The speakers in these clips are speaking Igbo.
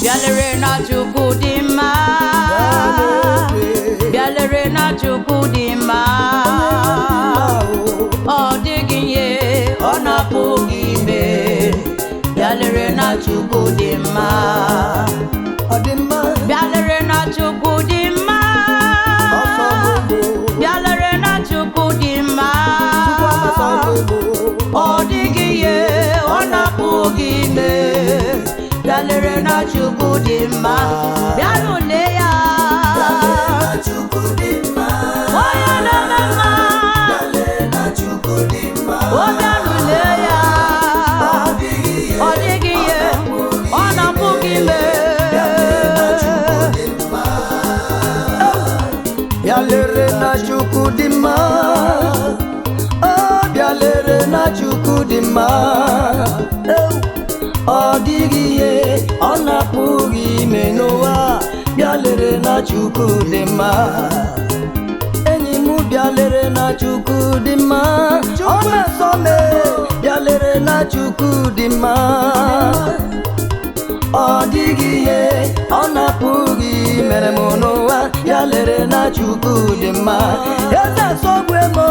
Bịa lere na Chukwu dị mma. Bịa lere na Chukwu dị mma. Ọ dịghị ihe ọ na-apụghị ime. Bịa lere na Chukwu dị mma. Ọ dị mma. Bịa lere na Chukwu dị mma. Ọsọ gbogbo. Bịa lere na Chukwu dị mma. Chukwu amasọ gbogbo. Ọ dịghị ihe ọ na-apụghị ime. Bịa lere na Chukwu dị mma. Bịa nụle ya. Onye na-eme mma. O bịa nụle ya. Ọ dịghị ihe ọ na-apụghị ime. Bịa lere na Chukwu dị mma. Ọ bịa lere na Chukwu dị mma. Ọ dịghị ihe ọ na-apụghị ime n'ụwa. Bịa lere na Chukwu dị mma. Enyi m bịa lere na Chukwu dị mma. Ọ na-asọ m e. Bịa lere na Chukwu dị mma. Ọ dịghị ihe ọ na-apụghị mere m n'ụwa. Bịa lere na Chukwu dị mma. Eze asọgbu m o.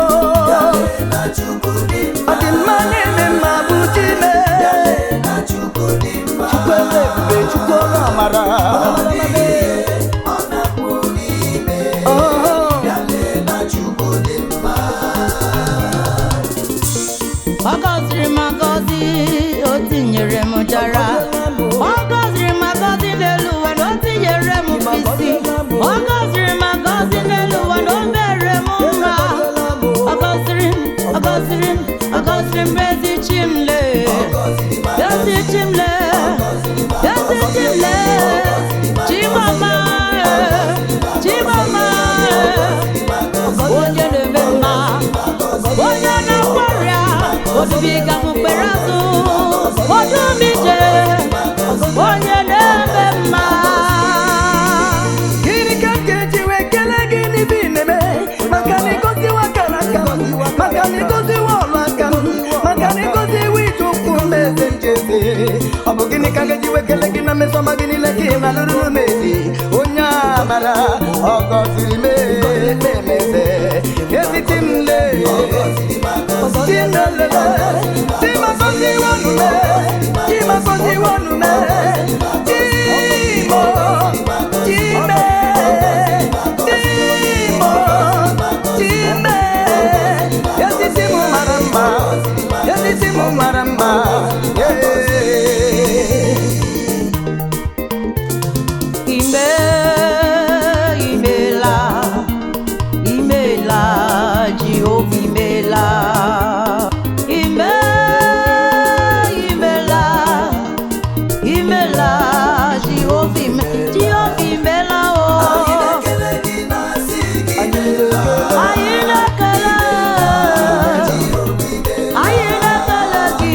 Ọ dị mma na-eme mma bụ Chime. Chukwu elu ebube, Chukwu ọrụ amara. Oh. Ọ gọziri m agọzi, o tinyere m jara. Ọ gọziri m agọzi n'elu ụwa na o tinyere m mkpịsị. Ọ gọziri m agọzi n'elu ụwa na o mere m mma. Ọ gọziri m, ọ gọziri m, ọ gọziri m ezi chi m lee. Ezi chi m lee, ezi chi m lee. Chimama, Chimama, onye na-eme mma. Onye na-akwarịa odubiga m mkpere azụ odumije onye na-eme mma. Gịnị ka m ga-eji wee kelee gị n'ibe ị na-eme? Maka na ịgọziwo akara aka m, maka na ịgọziwo ọrụ aka m, maka na ịgọziwo ije ụkwụ m eze njeze. Ọ bụ gịnị ka m ga-eji wee kelee gị na mmeso ọma gị niile ka ị na-alụrụ m ezi? Onye amara, ọ gọziri m emeze. Eziti m lee, Chinelele, Chimagoziwo nume, Chimagoziwo nume, Chimo, Chime, Chimo, Chime. Eziti m mara mma, eziti m mara mma, yeah. Ime, imela, imela, Jehova imela. Ime, imela, imela, Jehova ime, Jehova imela o. Anyị na-ekele, anyị na-ekele gị.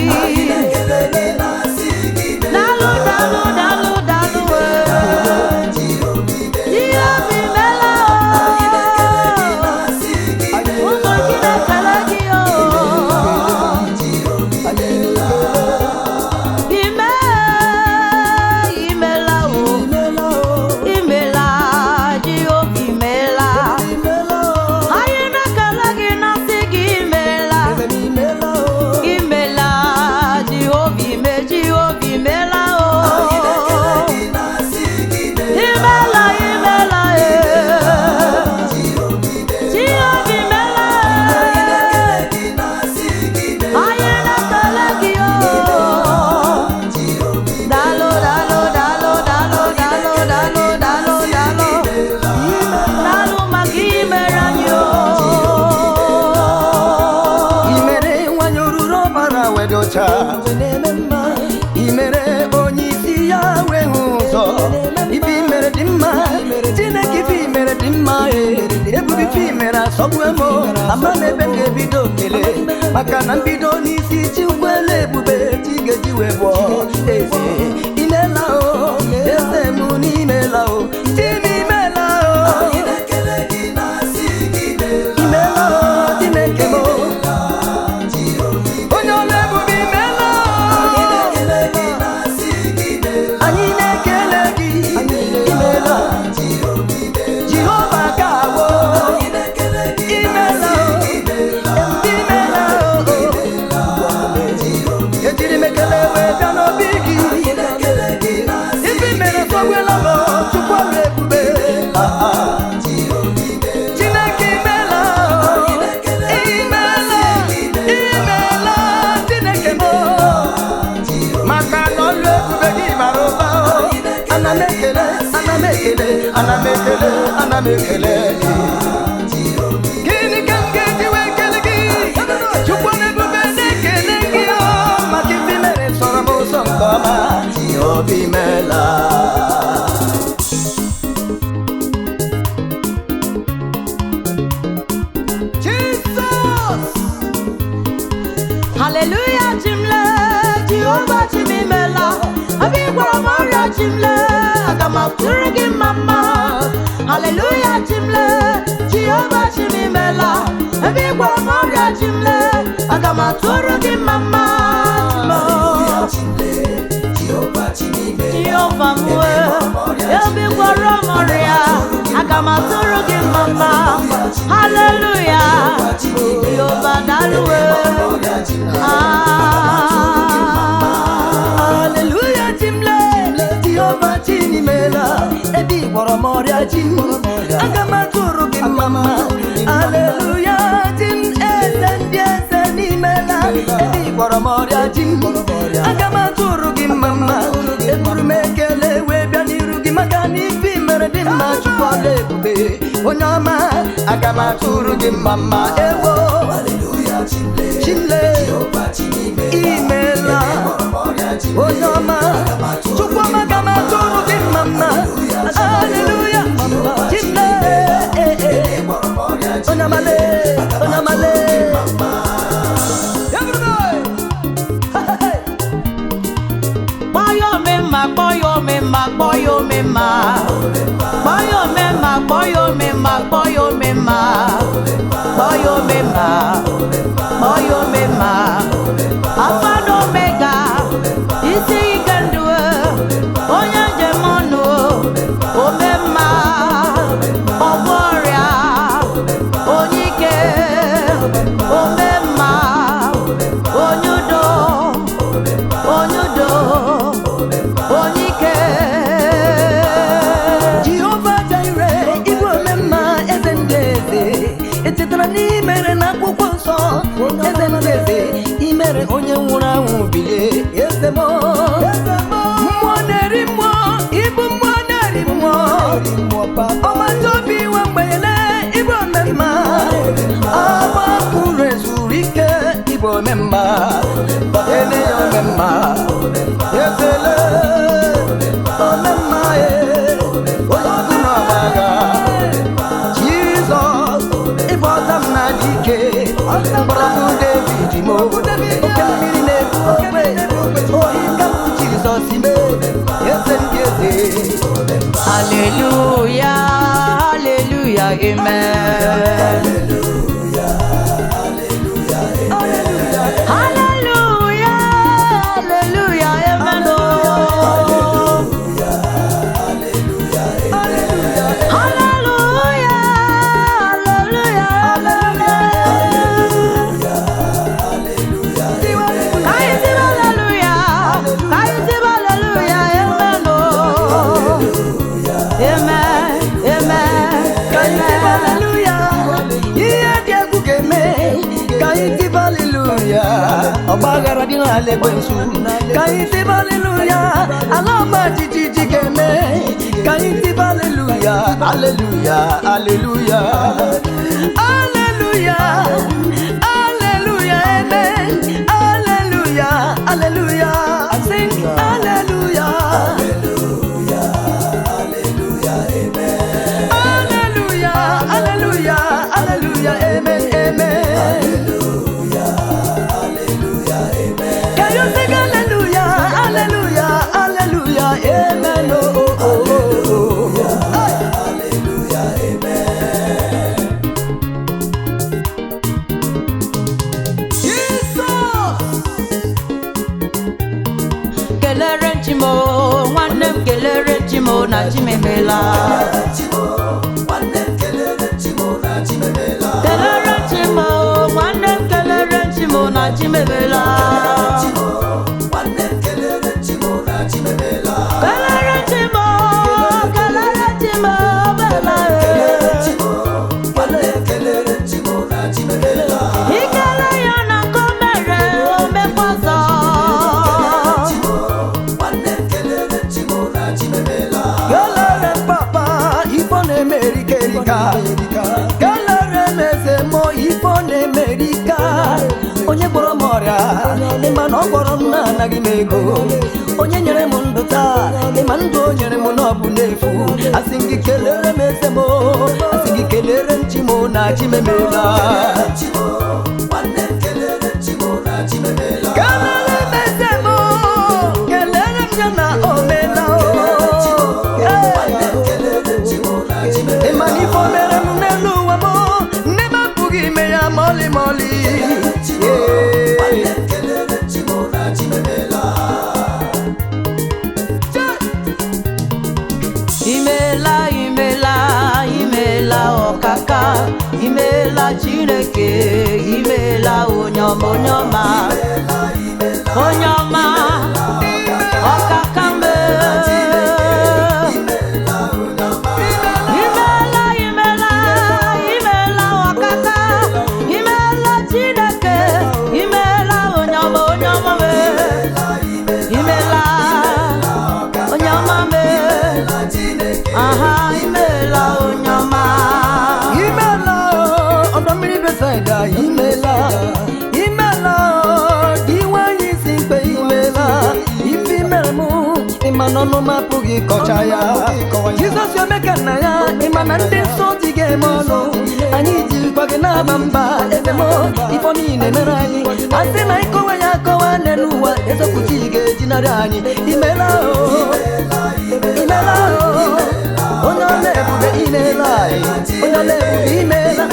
Daalụ, daalụ, daalụ, daalụ, ee. Jehova imela o. Ụmụ gị na-ekele gị o. Ime, imela o. Imela, Jehova imela. Anyị na-ekele gị na-asị gị imela. Imela, Jehova ime, Jehova imela o. Imela, imela, ee. Jehova imela, ee. Anyị na-ekele gị o. Daalụ, daalụ, daalụ, daalụ, daalụ, daalụ, daalụ, daalụ. Daalụ maka imere anyị o. I mere nwanyị oruru ọbara wee dị ọcha. I mere onye isi ya wee hụ ụzọ. Ife i mere dị mma, Chineke ife i mere dị mma e. Ebube ife i mere asọgbu m o. Ama m ebe m ga-ebido kele maka na mbido n'isi Chikwele ebube chi ga-eji wee bụọ eze. Imela o, eze m n'imela o, chi m imela o. Imela o, Chineke m o. Onye ọla ebube imela o. Anyị na-ekele gị bara ụba o. Ana m ekele, ana m ekele, ana m ekele, ana m ekele gị. Gịnị ka m ga-eji wee kele gị? Chukwu na-ebube na-ekele gị o, maka ife i mere sọrọ m ụzọ nke ọma. Obi mela. Jesus! Haleluya chimle, Jehova chimimela. Obi gwara m ọrịa chimle, aga m atụrụ gị mma mma. Haleluya chimle, Jehova chimimela. Obi gwara m ọrịa chimle, aga m atụrụ gị mma mma. Jehova m wee, obi gwara m ọrịa, aga m atụrụ gị mma mma. Haleluya, Jehova daluwe. Ah. Haleluya chimle, Jehova chinimela, ebe ị gwọrọ m ọrịa chi m, aga m atụrụ gị mma mma. Haleluya chi m, eze ndị eze n'imela, ebe ị gwọrọ m ọrịa chi m, aga m atụrụ gị mma mma. Eburu m ekele wee bịa n'iru gị maka na ife i mere dị mma. Chukwu ọla ebube, onye ọma, aga m atụrụ gị mma mma. Ewo chimle, imela, onye ọma, Chukwu ọma, ga m atụrụ gị mma mma. Haleluya chimle, eh, eh. Onye ọma le, onye ọma le. Everybody! Kpọọ omemma, kpọọ omemma, kpọọ omemma. Kpọọ omemma, kpọọ omemma, kpọọ omemma. Kpọọ omemma, kpọọ omemma. Alfa na Omega, isi ike ndụ, onye njem ọnụ, omemma, ọgwọ ọrịa, onye ike, omemma, onye udo. Onye udo, onye ike. Jehova Jire, ịbụ omemma, eze ndị eze, echetara na imere na akwụkwọ nsọ, eze ndị eze, imere onye nwụrụ anwụ bilie, eze m. Mmụọ na-eri mmụọ, ịbụ mmụọ na-eri mmụọ, ọgbata obi nwe mgbenyele, ịbụ omemma, agbapụrụ ezuru ike, ịbụ omemma, ele ya omemma, ezele omemma e, onye ọkụ n'ọgbaga. Jizọs, ịbụ ọta m na dike, mgbọrọgwụ David mo, oke mmiri na-ebu ogbe, ohi ka m Jizọs mee, eze ndị eze. Hallelujah, hallelujah, amen. Hallelujah, hallelujah, amen. Oh. Hallelujah, hallelujah, amen. Ka anyị sịba hallelujah, ka anyị sịba hallelujah, amen. Oh. Amen, amen, Ka anyị tibe amen. haleluya, ihe dị egwu ga-eme. Ka anyị tibe haleluya, ọgbaghara dị n'ala ekwensu. Ka anyị tibe haleluya, ala ọma jijiji ga-eme. Ka anyị tibe haleluya, haleluya, haleluya, haleluya, haleluya, amen, haleluya, haleluya, sing haleluya. Hallelujah, hallelujah, hallelujah, amen, amen. Can you sing hallelujah, hallelujah, hallelujah, amen, oh, oh, oh, oh, oh. Hey. Jesus! Kelere Chimo, nwanne m kelere Chimo na Chimemela. Kelere Chimo, nwanne m kelere Chimo na Chimemela. Kelere Chimo, kelere Chimo, bela e. Ikele ya na nke o mere, o mekwazọ. Kelere m eze m, ife ọ na-emerika. Onye gwọrọ m ọrịa, ịma na ọ gwọrọ m na-anaghị m ego. Onye nyere m ndụ taa, ịma ndụ o nyere m na ọ bụ n'efu. Asị m gị kelere m eze m, asị gị kelere m chi m na chi m emeela. Kelere m eze m, kelere m ya na o meela o. Ịma na ife o mere m n'elu ụwa m, nne m apụghị ime ya ma ọlị ma ọlị. Yeah. Imela, imela, imela ọkaka, imela Chineke, imela onye ọma, onye ọma, onye ọma, ọkaka me. Imela, imela, imela ọkaka, imela Chineke, imela onye ọma, onye ọma me. Imela, onye ọma me. Aha, imela onye ọma. Imela o, ọdọ mmiri Besaida, imela. Imela o, di nwanyị isi mkpe, imela. Ife mere mụ, ịma na ọnụ m apụghị ịkọcha ya. Jizọs omeka nna ya, ịma na ndị nsọ ji ga-eme ọnụ. Anyị jikwa gị na-aba mba, eze m, ife niile mere anyị. Asị na ịkọwa ya akọwa n'elu ụwa, ezokwuchi ga-ejinarị anyị. Imela o, imela o. Onye ọla ebube imela anyị. Onye ọla ebube imela.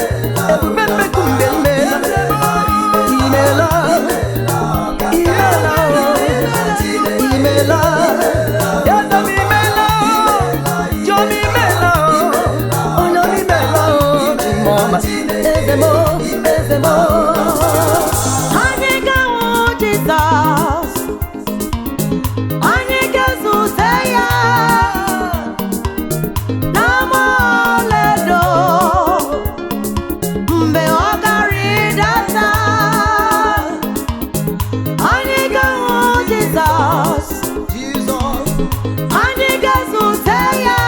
Ebube mbekumbe imela. Imela. Imela o. Imela. Eze m imela o. Chioma imela o. Onye ọma imela o. Chimọma. Eze m o. Eze m o. Anyị ga-ahụ Jizọs, anyị ga-ezute ya n'ama ọlaedo mgbe ọ ga-arịdata. Anyị ga-ahụ Jizọs, anyị ga-ezute ya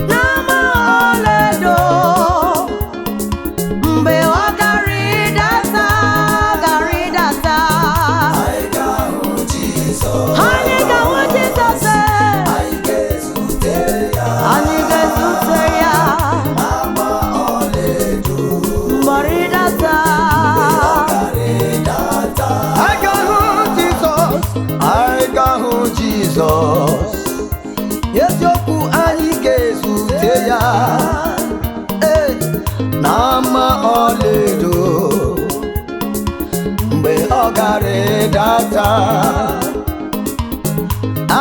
n'ama ọlaedo mgbe ọ ga-arịdata, ga-arịdata. Anyị ga-ahụ Jizọs, anyị ga-ezute ya mgbe ọ rịdata. Anyị ga-ahụ Jizọs, anyị ga-ahụ Jizọs. Eziokwu anyị ga-ezute ya. Ee, n'ama ọlaedo mgbe ọ ga-arịdata.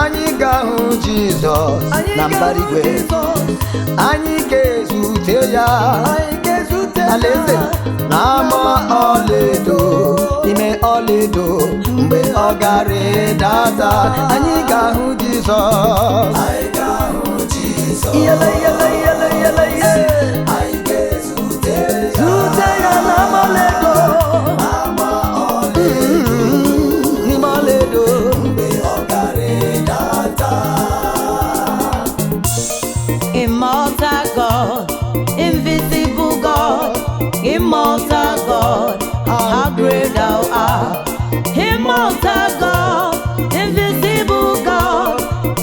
Anyị ga-ahụ Jizọs na mbara igwe. Anyị ga-ezute ya alaeze n'ama ọlaedo, ime ọlaedo mgbe ọ ga-arịdata. Anyị ga-ahụ Jizọs. Iyele, iyele, iyele, iyele, iye. Zute ya n'ama ọlaedo. N'ime ọlaedo. Immortal God, invisible God, immortal God, how great thou art. Immortal God, invisible God,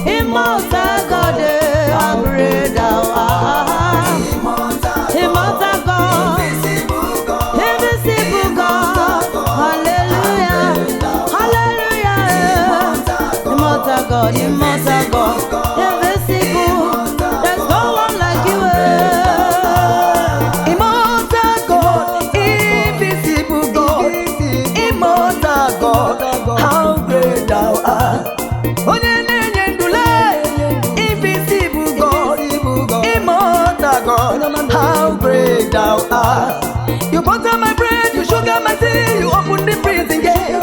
immortal God, how great thou art. Immortal God, invisible God, hallelujah, hallelujah. Immortal God, immortal God, invisible. There's no one like you. Immortal God, invisible God, immortal God, how great thou art. Onye na-enye ndule, invisible God, immortal God, how great thou art. You butter my bread, you sugar my tea, you open the prison gate.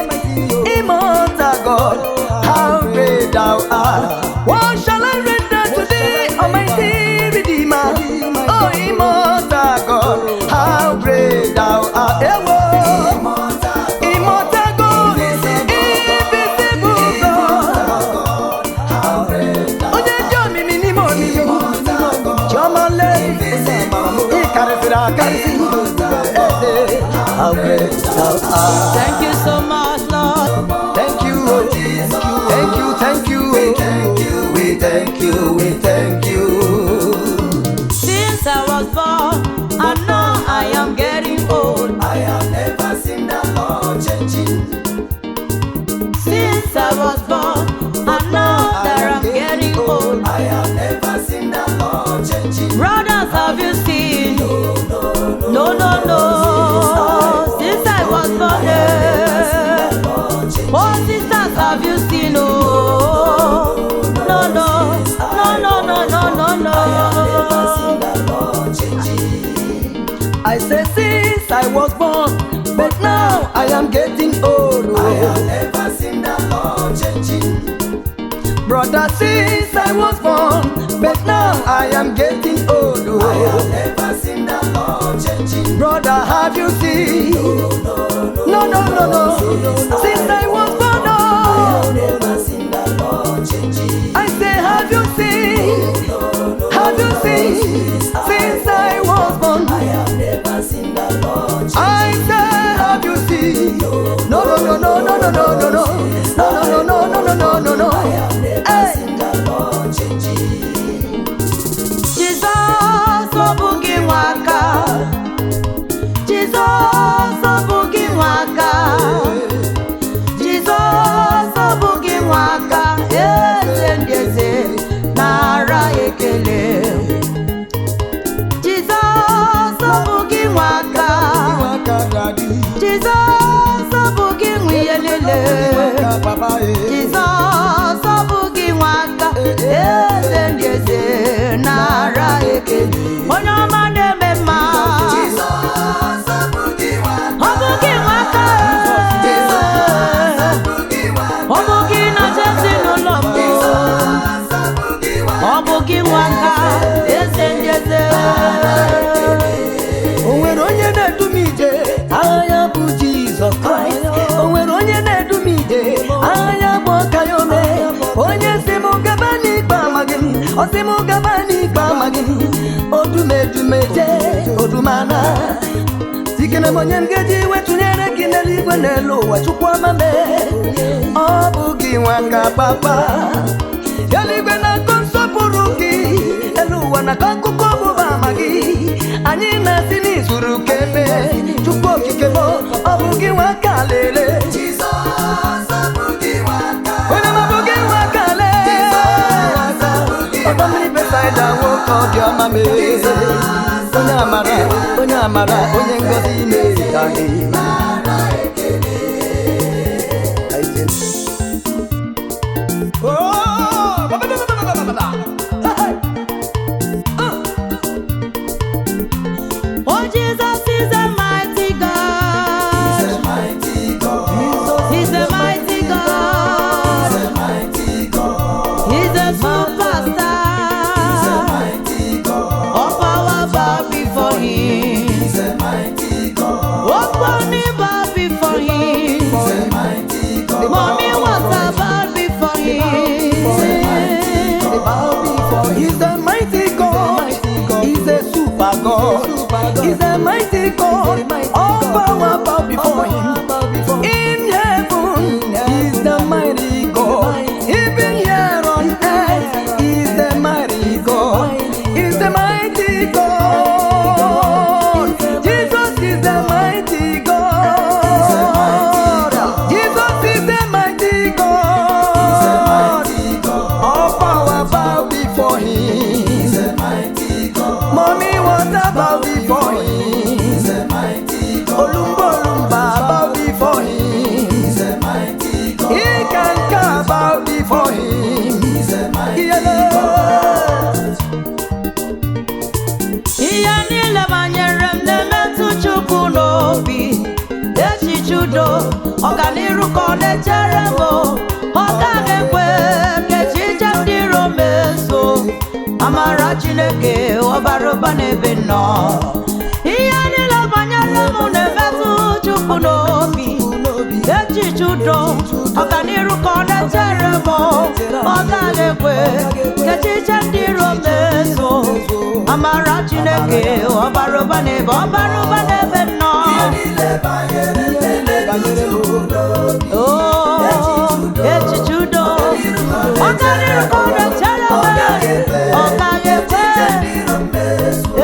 Immortal God, how great thou art. What shall I render to thee, Almighty Redeemer? Oh, immortal God, how great thou art. Ewo. Immortal God, invisible God. Onye dị omimi n'ime omimi. Chioma. akarịsị. Eze, how great thou art. Thank you so much, Lord. Thank you, oh. Thank you, thank you, oh. We thank you, we thank you. Since I was born, and now I am getting old. I have never seen the Lord changing. Since I was born, and now that I'm getting old. I have never seen the Lord changing. Brothers, have you seen? No, no, no. Since I was born, eh. Oh, sisters, have you seen? Oh, no, no, no, no, no, no, no, no. I say since I was born, but now I am getting old. Oh. I have never seen the Lord changing. Brother, since I was born, but now I am getting old. Oh. I have never seen the Lord changing. Brother, have you seen? No, no, no, no, no. Since I was born, oh. I have never seen the Lord changing. I say, have you seen? Have you seen? Since I was born, I have never seen the Lord changing. I say, have you seen? No, no, no, no, no, no, no, no, no, no, no, no, no, no, no, no, no. I have never seen the Lord changing. Jizọs, ọ bụ gị nwe aka. Jizọs, ọ bụ gị nwe aka. Jizọs, ọ bụ gị nwe aka. Eze ndị eze, nara ekele. Jizọs, ọ bụ gị nwe aka. Jizọs, ọ bụ gị nwe ihe niile. Jizọs, ọ bụ gị nwe aka. Eze ndị eze, nara ekele. Onye ọma na-eme mma. Ọ bụ gị nwe aka. Ọ bụ gị na-achị ezinụlọ m. Ọ bụ gị nwe aka. Eze ndị eze. O nwere onye na-edu m ije, aha ya bụ Jizọs Kraịst. O nwere onye na-edu m ije, aha ya bụ Ọkayome. Onye si m gaba n'ikpe amaghị m, ọ sị m gaba n'ikpe amaghị m. Odumedumeje, odumana. Tikene m onye m ga-eji wetụnyere gị n'eluigwe n'elu ụwa, Chukwu ọma mee. Ọ bụ gị nwa ka papa. Eluigwe na-akọ nsọpụrụ gị, elu ụwa na-akọ akụkọ ọgbụgba ama gị. Anyị na-asị n'izuru keme, Chukwu okike m, ọ bụ gị nwa ka lele. Onye ma bụ gị nwa ka lee. Ọdọ mmiri Besaida, nwoke ọ dị ọma mee. Onye amara, onye amara, onye ngọzi mee ka gị. Oh, ba, ba, ba, ba, ba, ba, ba. Hey, hey. Oh, Jesus is a mighty God. He's a mighty God. He's a superstar. All power bow before him. Open bow before him. Mommy water bow before him. He's a mighty God. He's a super God. He's a mighty God. All power bow before him. In heaven, he's the mighty God. Even here on earth, he's the mighty God. He's the mighty God. Jesus is the mighty God. Jesus is the mighty God. All power bow before him. Mommy water bow before him. Olumba olumba bow before him. Ikanka bow before him. Yeah. Ihe niile banyere m na-emetụ Chukwu n'obi. Echiche udo, ọganiru ka ọ na-echere m. Ọ gaghị ekwe ka echiche ndị iro mezuo. Amara Chineke ọbara ụba n'ebe nọ. Ihe niile banyere m na-emetụ Chukwu n'obi. Echiche udo, ọganiru ka ọ na-echere m. Ọ gaghị ekwe ka echiche ndị iro mezuo. Amara Chineke Chineke ọ bara ụba n'ebe ọ bara ụba n'ebe nnọọ. Oo, echiche udo ọ karịrị ka ọ na-echere m, ọ gaghị ekwe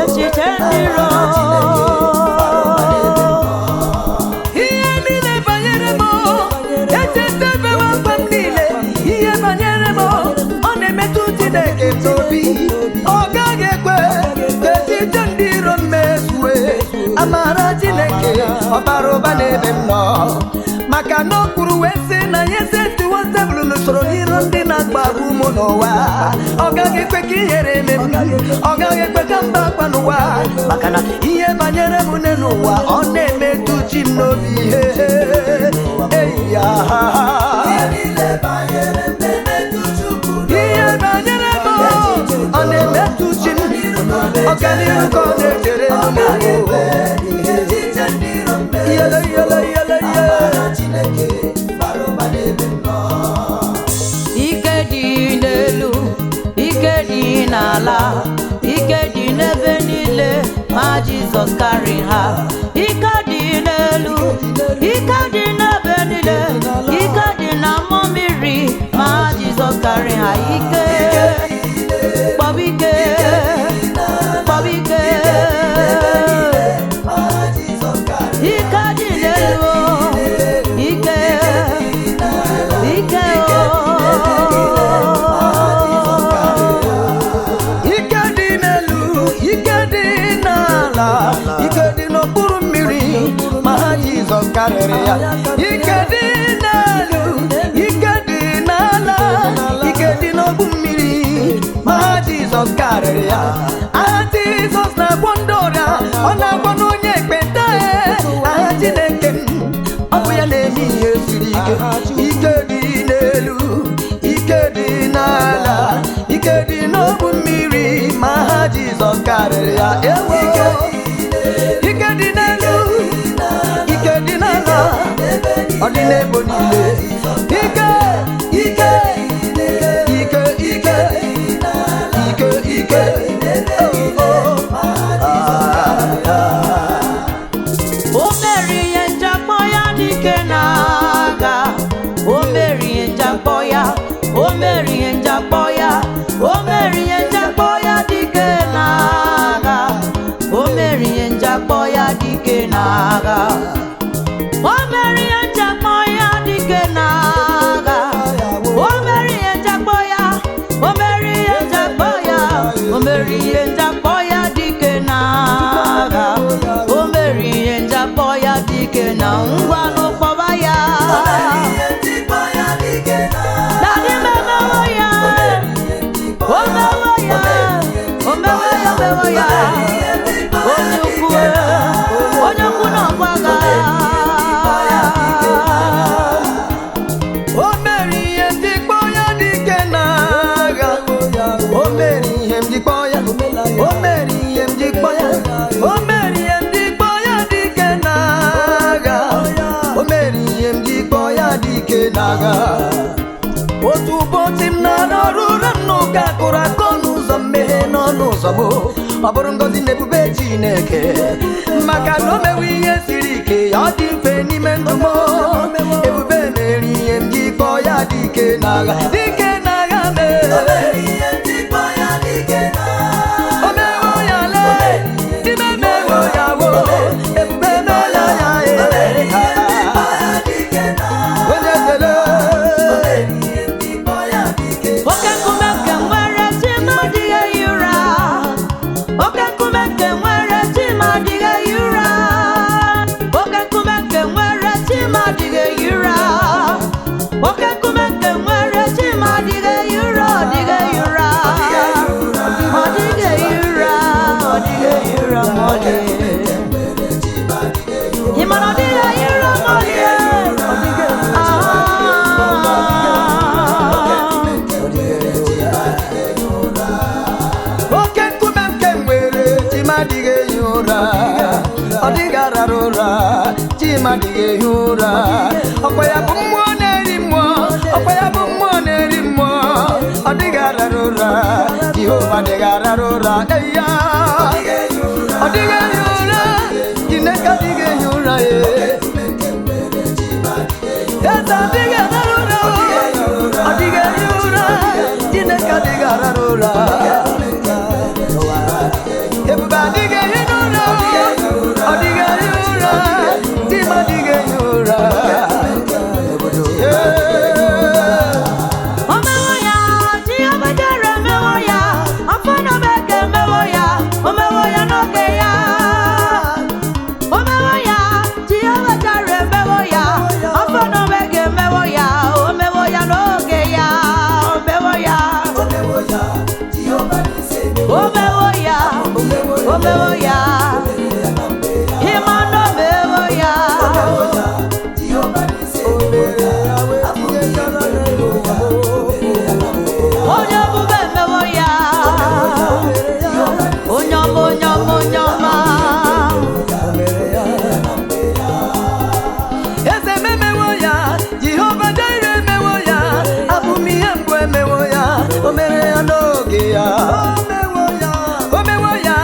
echiche ndị iro. Ihe niile banyere m, echetabewo akpa m niile. Ihe banyere m, ọ na-emetụ Chineke n'obi. Ọ gaghị ekwe ka echiche ndị iro m mezue. Amara Chineke ọ bara ụba n'ebe m nọ, maka na o kwuru wee sị na ya esetụwo tebụl n'usoro n'iro ndị na-akpagbu m n'ụwa. Ọ gaghị ekwe ka ihere eme m, ọ gaghị ekwe ka mba akpa n'ụwa, maka na ihe banyere m n'elu ụwa ọ na-emetụ chi m n'obi. Ihe eyi ya, ihe banyere m ọ na-emetụ chi m. Ọganihu ka ọ na-echere m. Iyele, iyele, iyele, iyele. Ike dị n'elu, ike dị n'ala, ike dị n'ebe niile, ma Jizọs karị ha. Ike dị n'elu, ike dị n'ebe niile, ike dị na mmụọ mmiri, ma Jizọs karị ha. Ike, kpọba ike, kpọba ike. Ike dị n'elu, ike, ike o. Ike dị n'elu, ike dị n'ala, ike dị n'okpuru mmiri, ma ha Jizọs karịrị ya. Ike dị n'elu, ike dị n'ala, ike dị n'ogbu mmiri, ma ha Jizọs karịrị ya. Aha Jizọs na-agwọ ndị ọrịa, ọ na-agwọ n'onye ekpenta. Aha Chineke m, ọ bụ ya na-eme ihe siri ike. Ike dị n'elu, ike dị n'ala, ike dị n'ogbu mmiri, ma ha Jizọs karịrị ya. Ewo, ike dị n'elu, ike dị n'ala, ọ dị n'ebo niile. Ike, ike, ike, ike, ike, ike, oh, oh. Ah, ah. O mere ihe njakpọ ya n'ike n'agha. O mere ihe njakpọ ya, o mere ihe njakpọ ya, o mere ihe njakpọ ya dike n'agha. O mere ihe njakpọ ya dike n'agha. O mere ihe njakpọ ya dike n'agha. O mere ihe njakpọ ya, o mere ihe njakpọ ya, o mere ihe njakpọ ya dike n'agha. O mere ihe njakpọ ya dike na ngwa n'ụkpọba ya. Daddy memewo ya, o mewo ya, o mewo ya, o mewo ya. Onye ukwu, onye ukwu n'ọgbọ agha. O mere ihe njikpọ ya dike n'agha. O mere ihe njikpọ ya. O mere ihe njikpọ ya. O mere ihe njikpọ ya dike n'agha. O mere ihe njikpọ ya dike n'agha. Otu ụbọchị m na-arụ ọrụ ụra m n'ụka kụrụ akọ n'ụzọ mmeghe n'ọnụ ụzọ m. Ọ bụrụ ngọzi na ebube Chineke, maka na o mewe ihe siri ike ya ọ dị mfe n'ime ndụ m. Ebube mere ihe m ji kpọọ ya dike n'agha, dike n'agha mee. O mewo ya lee, dime mewo ya wo, ebube meela ya ee. Onye ekele. Oke nkume nke nwere chi m adịghị ehi ụra. Oke nkume nke nwere chi m adịghị ehi ụra. Oke nkume nke nwere chi m adịghị ehi ụra. Oke nkume nke nwere chi m adịghị ehi ụra, ọ dịghị ehi ụra. Ọ dịghị ehi ụra, ọ dịghị ehi ụra ma ọlị. Ị ma na ọ dịghị ehi ụra ma ọlị? Ah. Oke nkume nke nwere chima adịghị ehi ụra, ọ dịghị arara ụra, chima adịghị ehi ụra. Ọkwa ya bụ mmụọ na-eri mmụọ, ọkwa ya bụ mmụọ na-eri mmụọ, ọ dịghị arara ụra, Jehova adịghị arara ụra, eya. adịghị ehi ụra, Chineke adịghị ehi ụra e. Eze adịghị arara ụra, ọ dịghị ehi ụra, Chineke adịghị arara ụra. Ebube adịghị ehi n'ụra, ọ dịghị ehi ụra, Di m adịghị ehi ụra. Yeah. O mewo ya, Jehova Jire emewo ya, Alfa na Omega emewo ya, o mewo ya n'oge ya. O mewo ya, Jehova Jire emewo ya, Alfa na Omega emewo ya, o mewo ya n'oge ya, o mewo ya. O mewo ya, o mewo ya, ịma na o mewo ya. Onye ebube emewo ya, onye ọma, onye ọma, onye ọma. Eze m emewo ya, Jehova Jire emewo ya, abụ m ihe mbụ emewo ya, o mere ya n'oge ya. O mewo ya,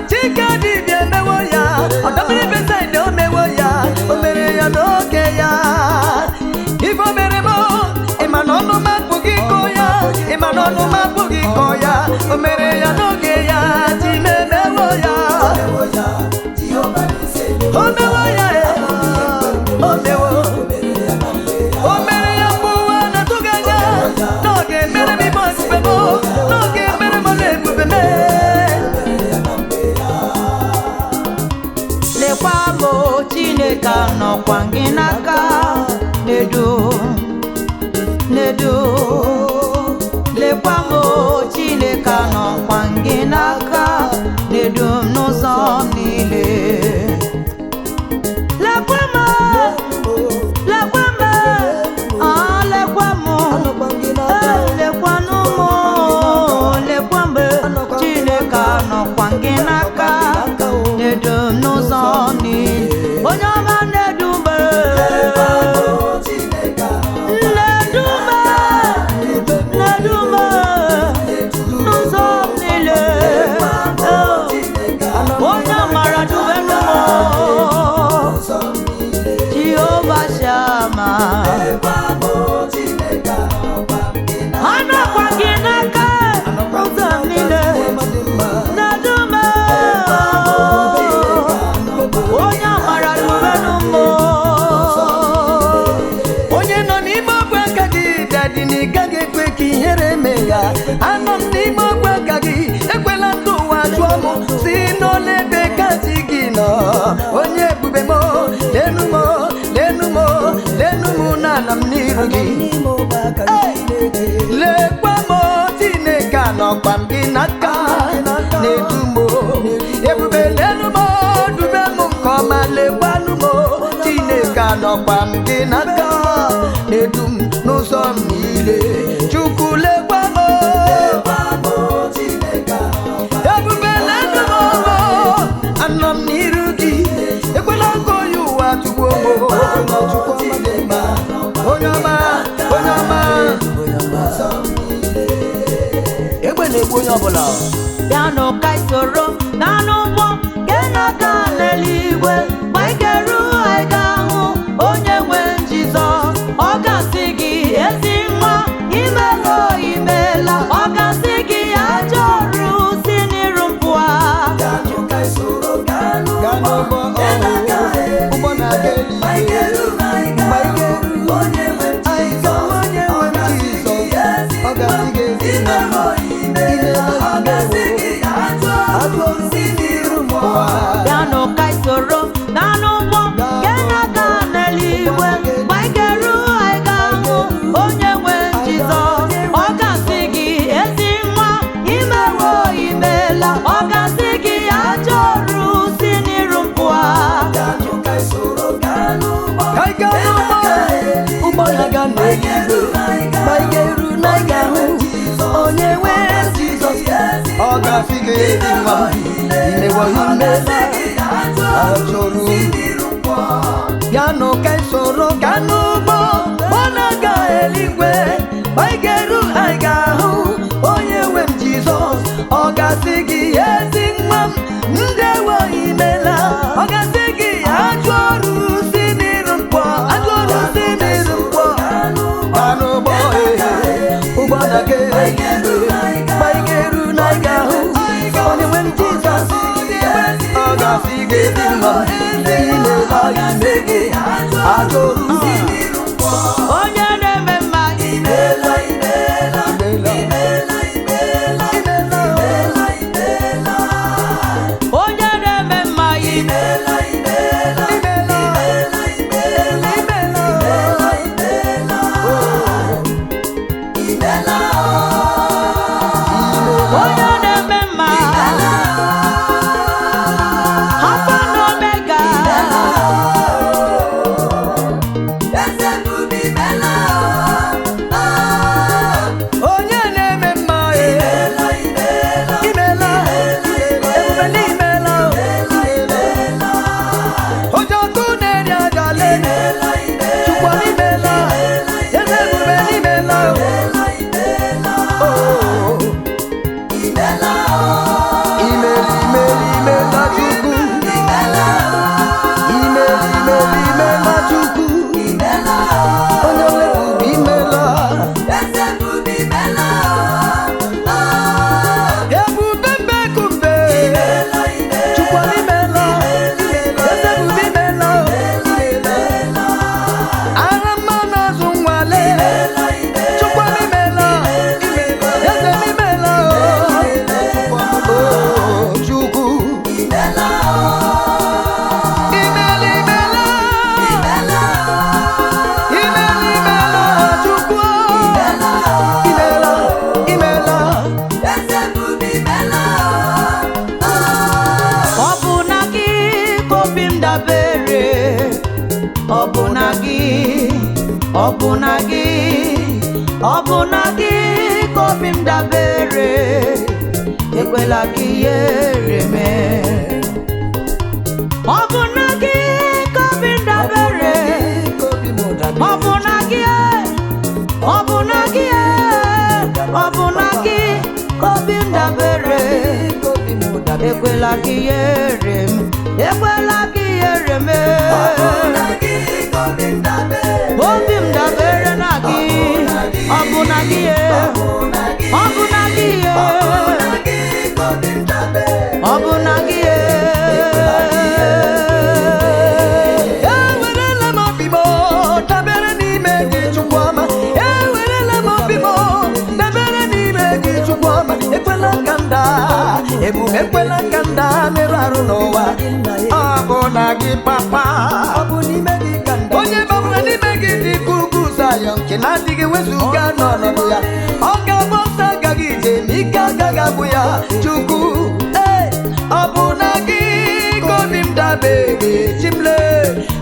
Chike dibịa emewo ya, ọdọmmiri Besaida o mewo ya, o mere ya n'oge ya. Ife o mere m, ịma na ọnụ m apụghị ịkọ ya, ịma na ọnụ m apụghị ịkọ ya, o mere ya n'oge ya, Chi m emewo ya. O mewo ya, e, o mewo. O mere ya mgbe ụwa na-atụghị anya, n'oge mere m ime ebube m, n'oge mere m ọla ebube m. Lekwa m o, Chineke anọkwa gị n'aka nedo nedo. Lekwa m o, Chineke anọkwa gị n'aka nedo m n'ụzọ niile. Lekwa m o, lekwa m o, ah, lekwa m o. Eh, lekwanụ m o, lekwa m o, Chineke anọkwa gị n'aka nedo m n'ụzọ niile. Onye ọma na-edu m, na-edu m, na-edu m n'ụzọ niile. Onye amara dubenu m, Jehova Shama. Anọkwa gị n'aka ụzọ niile, na-edu m. Onye amara dubenu m. Onye nọ n'ime ogwe aka gị dadị na ị gaghị ekwe ka ihere mee ya. Anọ m n'ime ogwe aka gị, ekwela ndị ụwa jụọ m si n'ole ebe ka chi gị nọ. Onye ebube m, lenu m, lenu m, lenu m n'ala m n'iru gị. Lekwa m, Chineke anọkwa m gị n'aka na-edu m. Ebube lenu m, dube m nke ọma, lekwanụ m, Chineke anọkwa m gị n'aka na-edu m n'ụzọ m niile. Chukwu lekwa m, ebube lenu m, anọ m n'iru gị, ekwela ka onye ụwa tụgbuo m. Onye ọma, onye ọma, Egbe na-egbu onye ọbụla. Bịanụ ka anyị soro gaa n'ụgbọ nke na-aga n'eluigwe. Mgbe anyị ga-eru, anyị ga-ahụ onye nwe Jizọs. Ọ ga-asị gị, ezi nwa, imela o, imela. Ọ ga-asị gị, ajọ ọrụ si n'iru m pụọ. Gaa n'ụgbọ ọhụụ, ụgbọ na-aga eluigwe. Mgbe anyị ga-eru, anyị ga-ahụ onye nwe m Jizọs. Ọ ga-asị gị ezi nwa m, imela, ajọ si n'iru m pụọ. Bịanụ ka anyị soro gaa n'ụgbọ nke na-aga n'eluigwe. Mgbe anyị ga-eru, anyị ga-ahụ onye nwe Jizọs. Ọ ga-asị gị, ezi nwa, imewo, imela. Ọ ga-asị gị, ajọ ọrụ si n'iru m pụọ. Ka anyị gaa n'ụgbọ, ụgbọ na-aga n'eluigwe. Mgbe anyị ga-eru na anyị ga-ahụ onye nwe Jizọs. Ọ ga-asị gị ezi nwa m, imewo imela, achọrọ bịanụ ka anyị soro gaa n'ụgbọ, ọ na-aga eluigwe. Mgbe anyị ga-eru, anyị ga-ahụ onye nwe m Jizọs. Ọ ga-asị gị ezi nwa m, ndewo. Ọ ga-asị gị ajụ ọrụ si n'iru mkpọ, ajụ ọrụ si n'iru mkpọ. Ba n'ụgbọ ụgbọ na-aga eluigwe. Ma ị ga-eru na ị ga-ahụ onye nwe m Jizọs. Ọ ga-asị gị ezi mma, imela ime gị ajụ ọrụ si n'iru mkpọ. Onye na-eme mma. Imela, imela, imela, imela, imela, imela. Onye na-eme mma. Imela, imela, imela, imela, imela, imela, imela. Onye na-eme mma. Alfa na Omega. Onye na-eme mma, imela, imela, ebube n'imela, imela. Ojoko na-eri aja lene, Chukwu n'imela, eze ebube n'imela. Oh. Imela, imela, imela Chukwu. Imela, imela, imela Chukwu. Onye ọla ebube imela. Ebube mbekumbe. Chukwu imela. Eze ebube imela. Ara mma na-azụ nwale. Chukwu imela. Eze m imela. Oh, Chukwu. Imela, imela. Imela, imela, Chukwu. Imela, imela. Ọ bụ na gị ka obi m dabere, ọ bụ na gị, ọ bụ na gị, ọ bụ na gị ka obi m dabere, ekwela ka ihere mee. Ọ bụ na gị ka obi m dabere, ọ bụ na gị, ọ bụ na gị, ọ bụ na gị ka obi m dabere. Ekwela ka ihere m, ekwela ka ihere m. Obi m dabere na gị, ọ bụ na gị, ọ bụ na gị, ọ bụ na gị. Ewerela m obi m dabere n'ime gị Chukwu ọma. Ewerela m obi m dabere n'ime gị Chukwu ọma. Ekwela ka m daa, ebube ekwela ka m daa merụ arụ n'ụwa. Ọ bụ na gị papa. Onye gbabara n'ime gị dị ka ugwu Zayọn nke na-adịghị wezuga n'ọnọdụ ya. Ọ ga-agba ọsọ agaghị ije ma ike agaghị agwụ ya. Chukwu, ee, ọ bụ na gị ka obi m dabere chimle.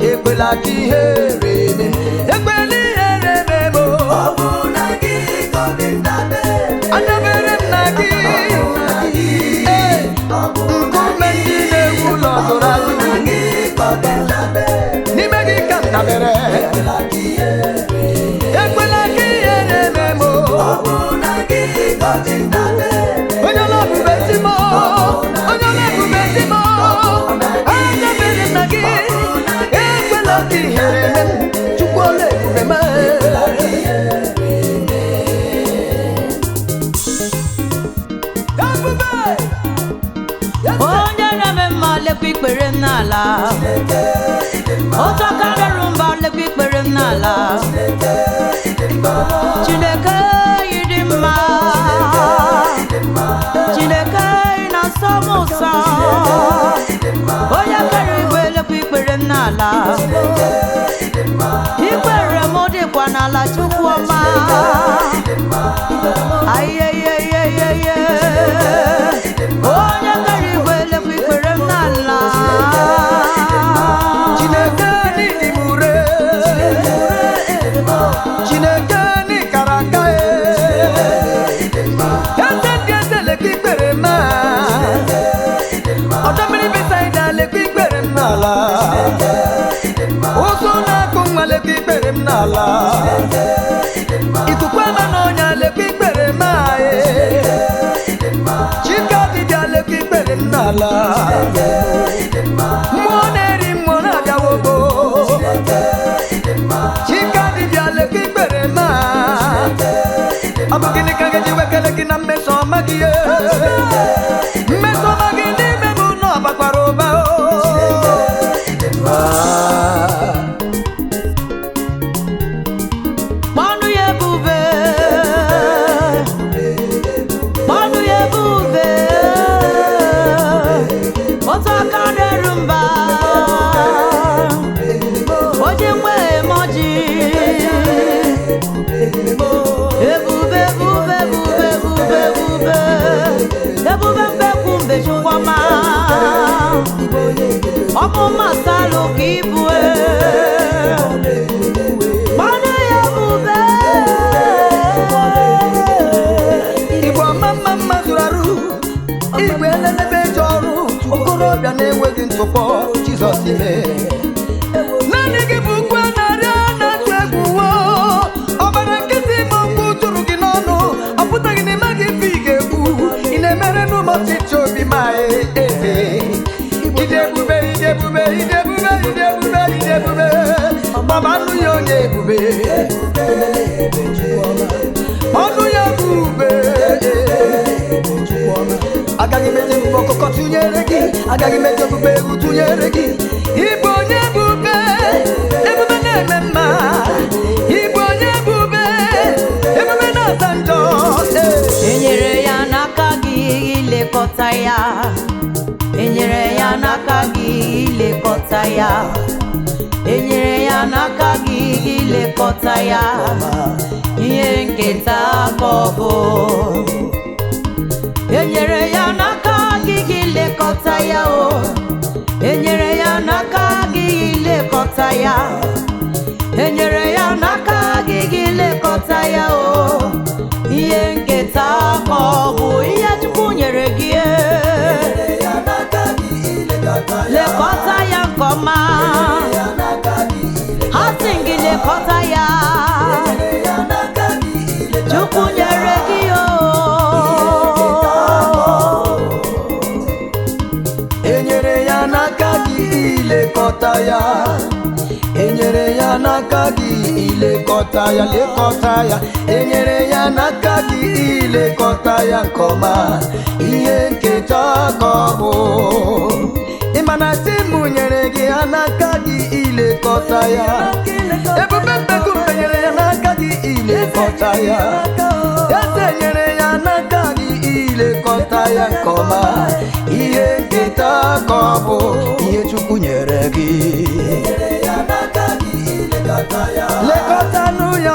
Ekwela ka ihere mee, ekwela ihere mee m. Adabere m na gị. Ee, nkume ndị na-ewu ụlọ zụrụ azụ. N'ime gị ka m dabere. Ekwela ka ihere mee m. Onye ọla ebube si m, onye ọla ebube si m, adabere m na gị. Ekwela ka ihere mee m, Chukwu ọla ebube m. Ebube! Onye na-eme mma lekwa ikpere m n'ala. Otu aka rịọrọ mba lekwa ikpere m n'ala. Chineke ị dị mma. Chineke ị na-asọ m ụsọ. Onye kere igwe lekwa ikpere m n'ala. Ikpere m dịkwa n'ala Chukwu ọma. Ayeyeyeyeye. Onye kere igwe lekwa ikpere m n'ala. Chineke n'ịdị m ure. Chineke n'ịkara aka e. Eze ndị eze lekwa ikpere m a. Ọdọ mmiri Besaida lekwa ikpere m n'ala. Ụzụ na-akụ nwa lekwa ikpere m n'ala. Ikuku ama n'ọnya lekwa ikpere m a e. Chike dibịa lekwa ikpere m n'ala. Mmụọ Ọ bụ gịnị ka ga-eji wekele gị na mmeso ọma gị ye? Mmeso ọma gị n'ime m na ọ bakwara ụba o. Kpọnụ ya ebube, kpọnụ ya ebube, otu aka na-eru mba, onye nwe emoji. Ebube, ebube, ebube, ebube, ebube, ebube mbekwu mbe Chukwuma, ọmụma salụ ka ibue. Kpọnụ ya ebube. Igwe ọma mma mma zụrụ arụ, igwe elelebe eji ọrụ, okorobịa na-enweghị ntụpọ, Jizọs ime. Naanị gị bụ ukwe narị a na-atụ egwu wo. Ọbara nkịtị ma mgbu tụrụ gị n'ọnụ, ọ pụtaghị na ịmaghị ife ị ga-ekwu. Ị na-emere n'ụmụ ọchịchị obi ma eze. Ide ebube, ide ebube, ide ebube, ide ebube, ide ebube. Gbabanụ ya onye ebube. Ọnụ ya bụ ube. Agaghị m eji mbọ ọkụkọ tụnyere gị, agaghị m eji okpukpe egwu tụnyere gị. Ịbụ onye ebube, ebube na-eme mma. Ịbụ onye ebube, ebube na-asa njọ. Ee. Enyere ya n'aka gị ilekọta ya, enyere ya n'aka gị ilekọta ya, enyere ya n'aka gị ilekọta ya, ihe nketa ka ọ bụ. Enyere ya n'aka gị ilekọta ya o, enyere ya n'aka gị ilekọta ya, enyere ya n'aka gị ilekọta ya o, ihe nketa ka ọ bụ ihe Chukwu nyere gị. Lekọta ya nke ọma, ha sị gị lekọta ya, Chukwu nyere gị o. Enyere ya n'aka gị ilekọta ya, enyere ya n'aka gị ilekọta ya, lekọta ya. Enyere ya n'aka gị ilekọta ya nke ọma, ihe nketa ka ọ bụ. Ịma na chi m nyere gị ya n'aka gị ilekọta ya, ebube mbekumbe nyere ya n'aka gị ilekọta ya, eze nyere ya n'aka gị ilekọta ya nke ọma, ihe nketa ka ọ bụ ihe Chukwu nyere gị. Lekọtanụ ya